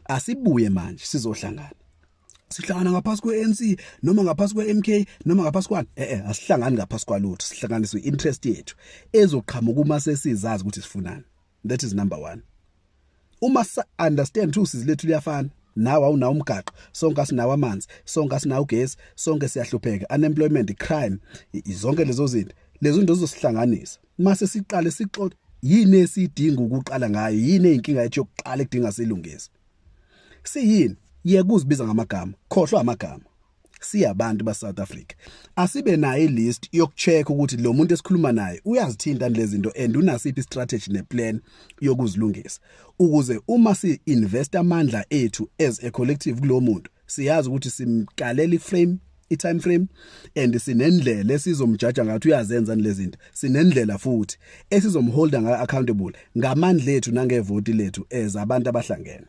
Asibuye manje sizohlangana. Sihlangana ngaphasi kwe-ANC noma ngaphasi kwe-MK noma ngaphasi kwani? Asihlangani ngaphasi kwalutho, sihlanganiswe interest yethu ezoqhamuka uma sesizazi ukuthi sifunani. That is number 1. Uma sa understand ukuthi usizi lethu liyafana, nawe awunawo umgaqo, sonke asinawo amanzi, sonke asinawo ugesi, sonke siyahlupheka, unemployment, crime, zonke lezo zinto, lezo zinto zizosihlanganisa. Mase siqale sixoxe yini esidinga ukuqala ngayo, yini inkinga yethu yokuqala ekudinga silungise. Siyini? Yeke uzibiza ngamagama, khohlwa amagama. Siyabantu ba South Africa, asibe nayo ilist yokucheck ukuthi lo muntu esikhuluma naye uyazithinta lezi zinto and unasiphi strategy neplan yokuzilungisa, ukuze uma si invest amandla ethu as a collective kulo muntu, siyazi ukuthi simkalela iframe, i-time frame, and sinendlela esizomjaja ngathi uyazenza lezi zinto, sinendlela futhi esizomholda ngayo accountable ngamandla ethu nangevoti lethu as abantu abahlangene.